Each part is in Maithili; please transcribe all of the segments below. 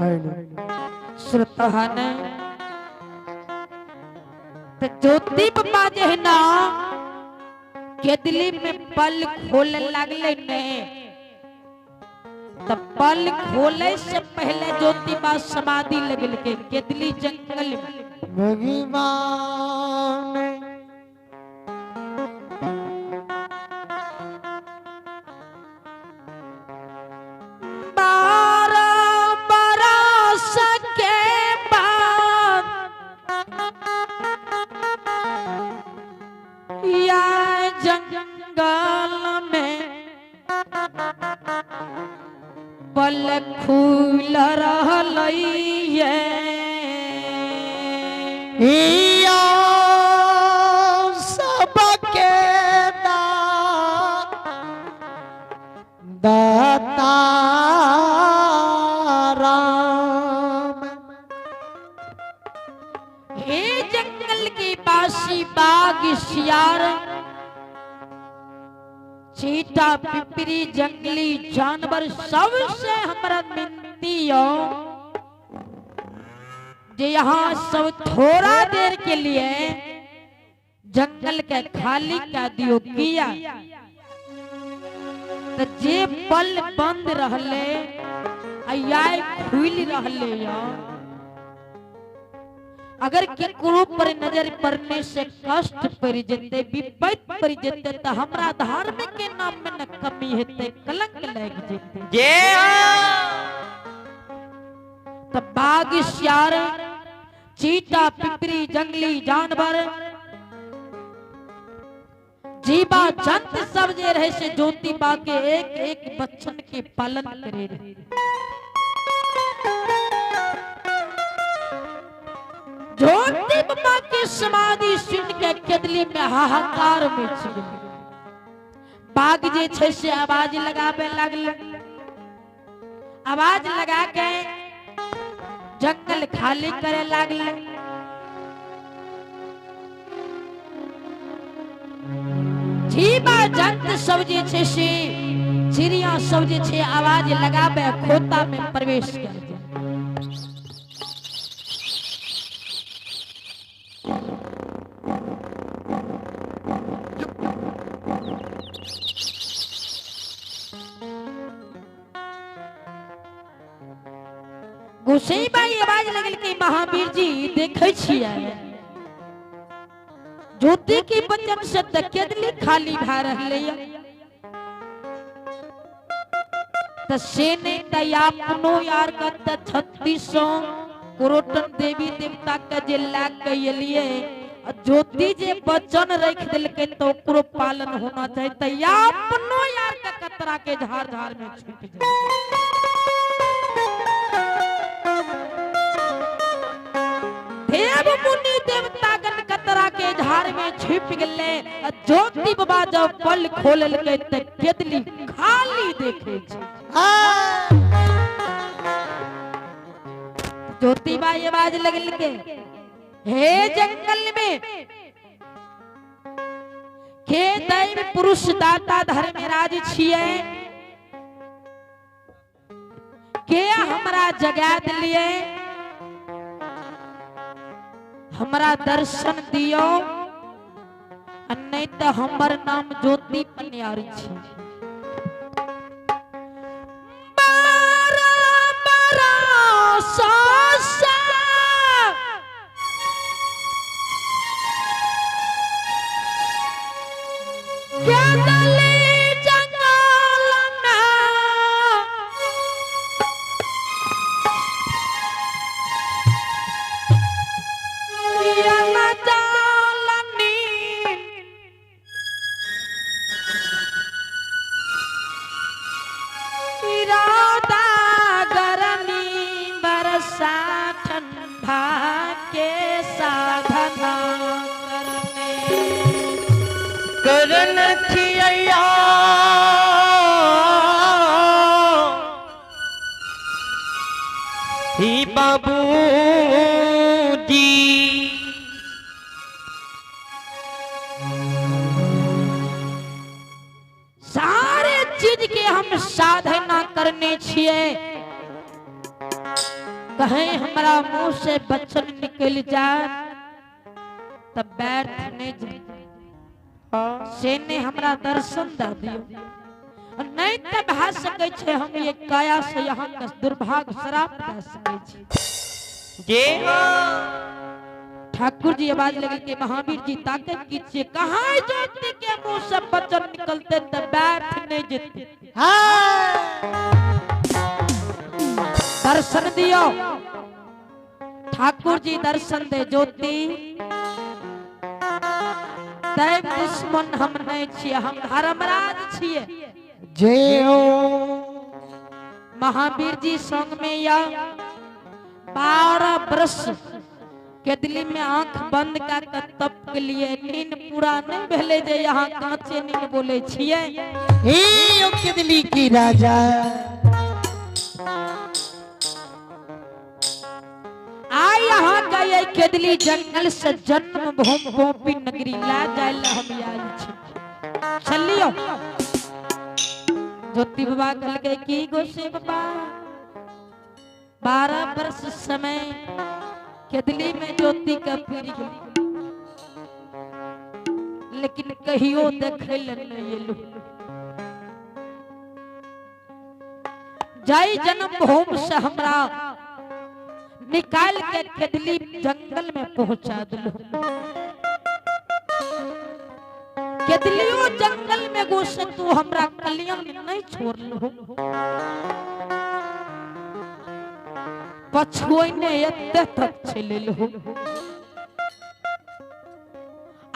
हेलो। श्रोताहन तो ज्योति बाबा जे है ना केदली में पल खोले लागले ने, तो पल खोले से पहले ज्योति बा समाधि लगल के केदली जंगल में। भगवान 12 बरस के बाद या जंगल में पल खुल रहलैये। या सबके दाता राम। हे जंगल के बासी बाग सियार चीता पिपरी जंगली जानवर सबसे हमरा मिनती हो जे यहाँ सब थोड़ा देर के लिए जंगल के खाली कर दियो। किया तो जे पल बंद रहले आय खुल रहले या, अगर केकरो पर नजर पड़ने से कष्ट पड़ जते, विपत पड़ जते, तो हमरा धर्म के नाम में न कमी हेते, कलंक लग जते। तो बाघ सियार चीता पिपरी जंगली जानवर जीवा जंत सब जे रहे से ज्योति बा के एक एक बच्चन के पालन करे रहे। ज्योति बाबा के समाधि सुन के केदली में हाहाकार मच गेल। बाघ जे छै से आवाज लगाबे लागल, आवाज लगा के जंगल खाली करे लागल। जीवा जंत सब जे छै से चिड़िया सब जे छै आवाज लगाबे खोता में प्रवेश कर जाय। गोसाई बाई आवाज लगल कि महावीर जी देखे छियै ज्योति के वचन से त केदली खाली भए रहलै या। त से नहीं त अपनो यार का त 3600 करोटन देवी देवता के जे ला के एलियै, ज्योति जे वचन रख दिलकै त ओकरो पालन होना चाहिए। त अपनो यार का कतरा के झाड़ झाड़ में छूट जाए। देव मुनि देवतागण कतरा के झाड़ में छिप गेलै। ज्योति बाबा जब पल खोललकै त केदली खाली देखे छै। ज्योति बाई आवाज लगलकै, हे जंगल में के दैव पुरुष दाता धर्मराज छियै, के हमरा जगा दिलियै, हमरा दर्शन दियो, नहीं तो हमर नाम ज्योति पनियारी छै। 12 बरस केदली जंगल में गर्मी बरसा ठंडा के साधना करने करन थिया ही बाबूजी। सारे चीज के हम साधना करने छिए। कहीं हमरा मुंह से वचन निकल जाए तब व्यर्थ नहीं जाए। से ने हमरा दर्शन दे दियो, नहीं त भए सकै छै हम ये काया से यहाँ के दुर्भाग्य श्राप दे सकै छी। जे हाँ। ठाकुर जी आवाज लगे के महावीर जी ताके की छियै, कहाँ ज्योति के मुंह से वचन निकलते त व्यर्थ नहीं जेते। हाँ। दर्शन दियो ठाकुर जी, दर्शन दे ज्योति। तै दुश्मन हम नहीं छियै, हम धर्मराज छियै। जय हो। महावीर जी संग में या 12 वर्ष केदली में आंख बंद कर तप के लिए नींद पूरा नहीं भेले जे यहाँ कांचे नींद बोले छियै। हे ओ केदली की राजा। आइ यहाँ के केदली जंगल से जन्म भूमि गोपी नगरी ला जाय ला हम आयल छी। चलियो ज्योति बाबा कहलकै की गोसे बाबा, 12 वर्ष समय केदली में ज्योति के फिर गेल, लेकिन कहियो देखे ले नहीं एलू। जाई जन्म भूमि से हमरा निकाल के केदली जंगल में पहुंचा दिलो। केदलियो जंगल में गोसे तू हमरा कल्याण नहीं छोड़लो, पछुआने एते तक चलेलो।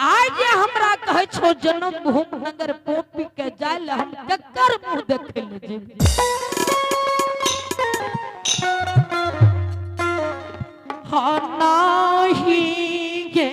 आज जे हमरा कहै छो जन्म भूमि नगर पोपी के जाय, हम ककर मुंह देखे ले जेबै? हाँ नाही गे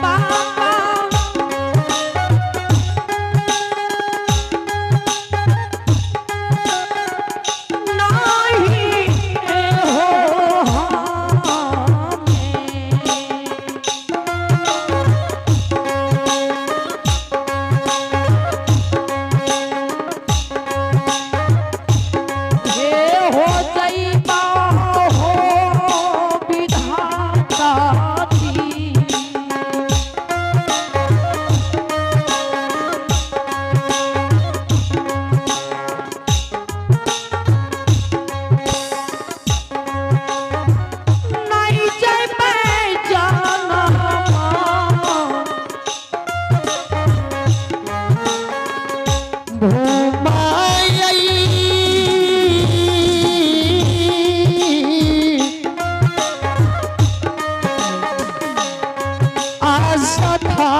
बाबा, नाही हो हमें। हे हो जइबा हो विधाता जी। नहीं जइबै जनमा भूमाई आसथा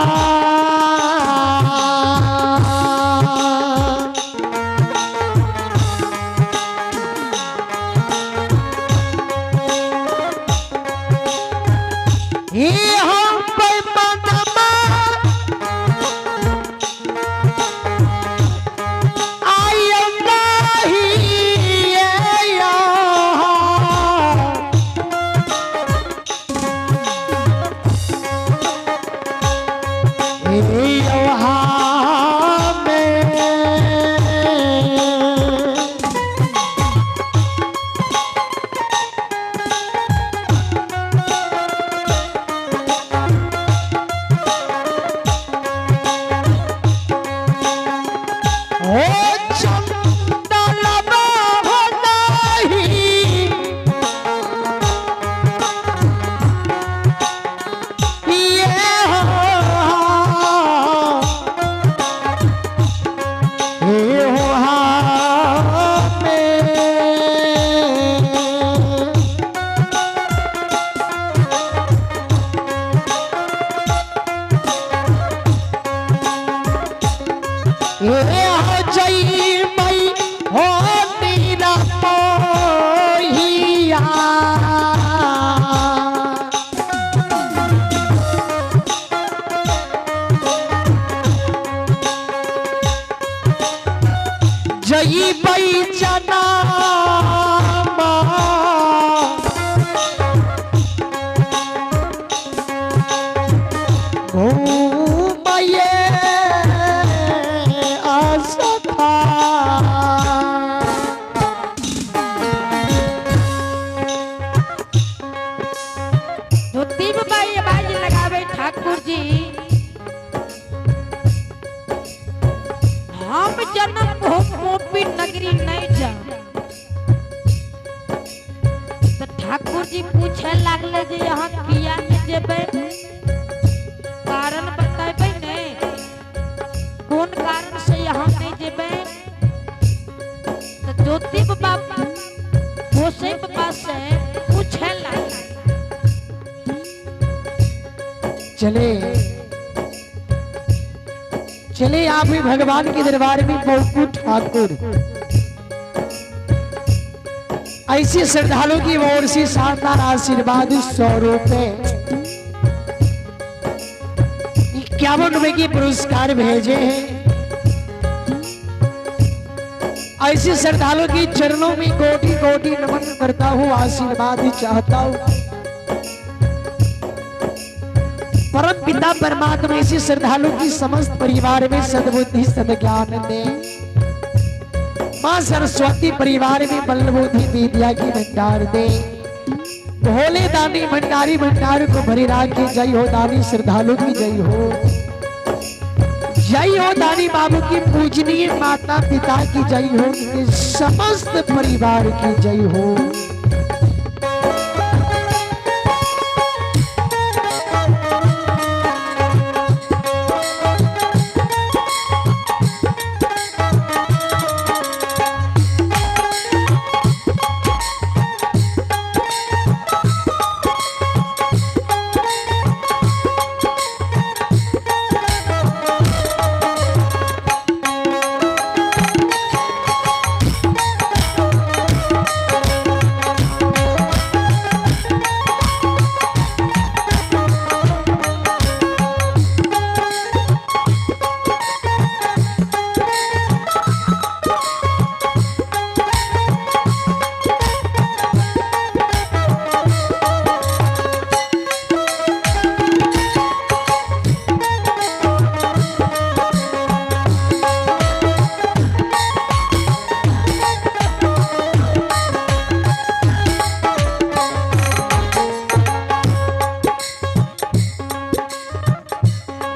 हे हम पैमानमा आय नाही में। ठाकुर जी हम जन्म भूमि नगरी नहीं जा। तो ठाकुर जी पूछे लागले जे यहाँ किया नहीं जेबे, कारण बतेबे ने, कौन कारण से यहाँ नहीं जेबे। तो ज्योति बाबा गोसाई बाबा से पूछे लागले। चले चले आप भी भगवान के दरबार में बौकू ठाकुर। ऐसे श्रद्धालु की ओर से शानदार आशीर्वाद 100 रुपए 51 रुपए की पुरस्कार भेजे हैं। ऐसे श्रद्धालु की चरणों में कोटि कोटि नमन करता हूँ, आशीर्वाद चाहता हूँ। परम पिता परमात्मा ऐसे श्रद्धालु की समस्त परिवार में सद्बुद्धि सदज्ञान दे। माँ सरस्वती परिवार में बल बुद्धि विद्या की भंडार दे। भोले दानी भंडारी भंडार को भरी राखे। जय हो दानी श्रद्धालु की जय हो। जय हो दानी बाबू की पूजनीय माता पिता की जय हो। उनके समस्त परिवार की जय हो।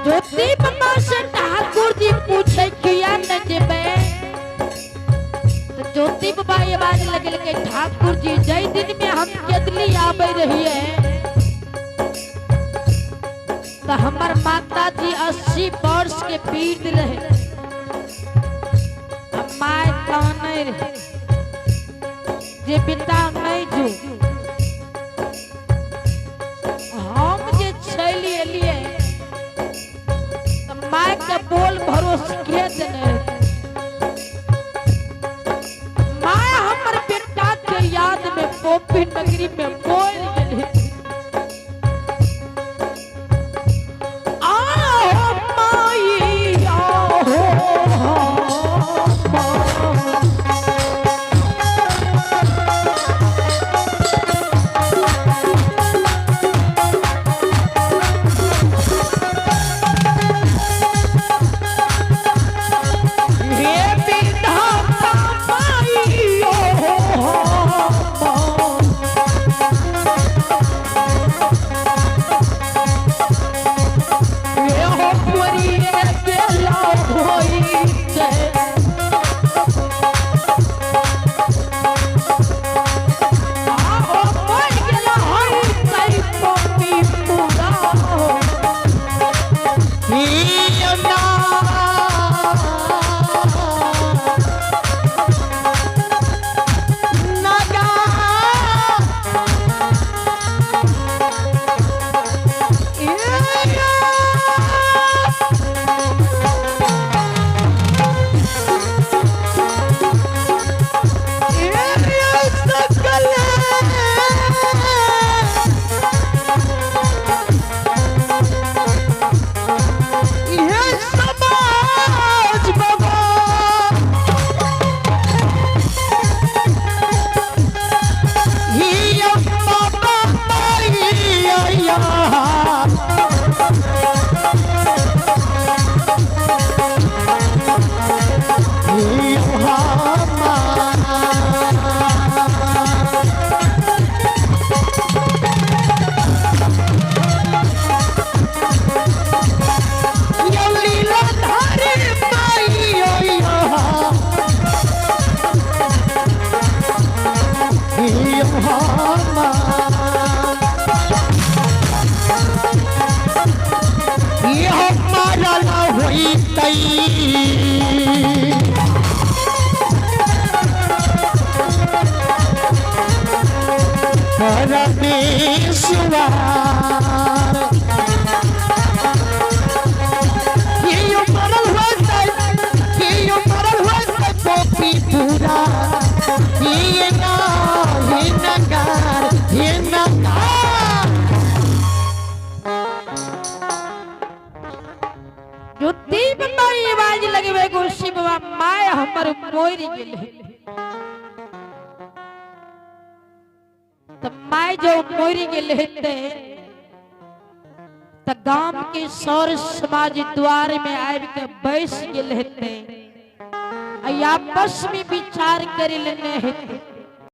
ज्योति बाबा से ठाकुर जी पूछे किया न जेबे। तो ज्योति बाबा आवाज लगल के ठाकुर जी जय दिन में हम केदली आबे रहिए तो हमर माता जी 80 वर्ष के पीर रहे, माय काने रहे जे पिता नहीं जो हम जे चली एलिए माय के बोल भरोस के देने। माय हमर बेटा के याद में पोपी नगरी में बोल गेले। आहो माई आहो माई। होइतै। परमेश्वर कियो मरल होइतै, कियो मरल होइतै पोपी पूरा। ये ना ये नगार ये नगार। ज्योति बाबा ई आवाज लगबे गोसी बाबा, my हमर मरि गेल। त my जो मरि गेल हेतै त गाम के सौर समाज द्वार में आबि के बैस गेल हेतै आ आपस में विचार करि लेने हेतै।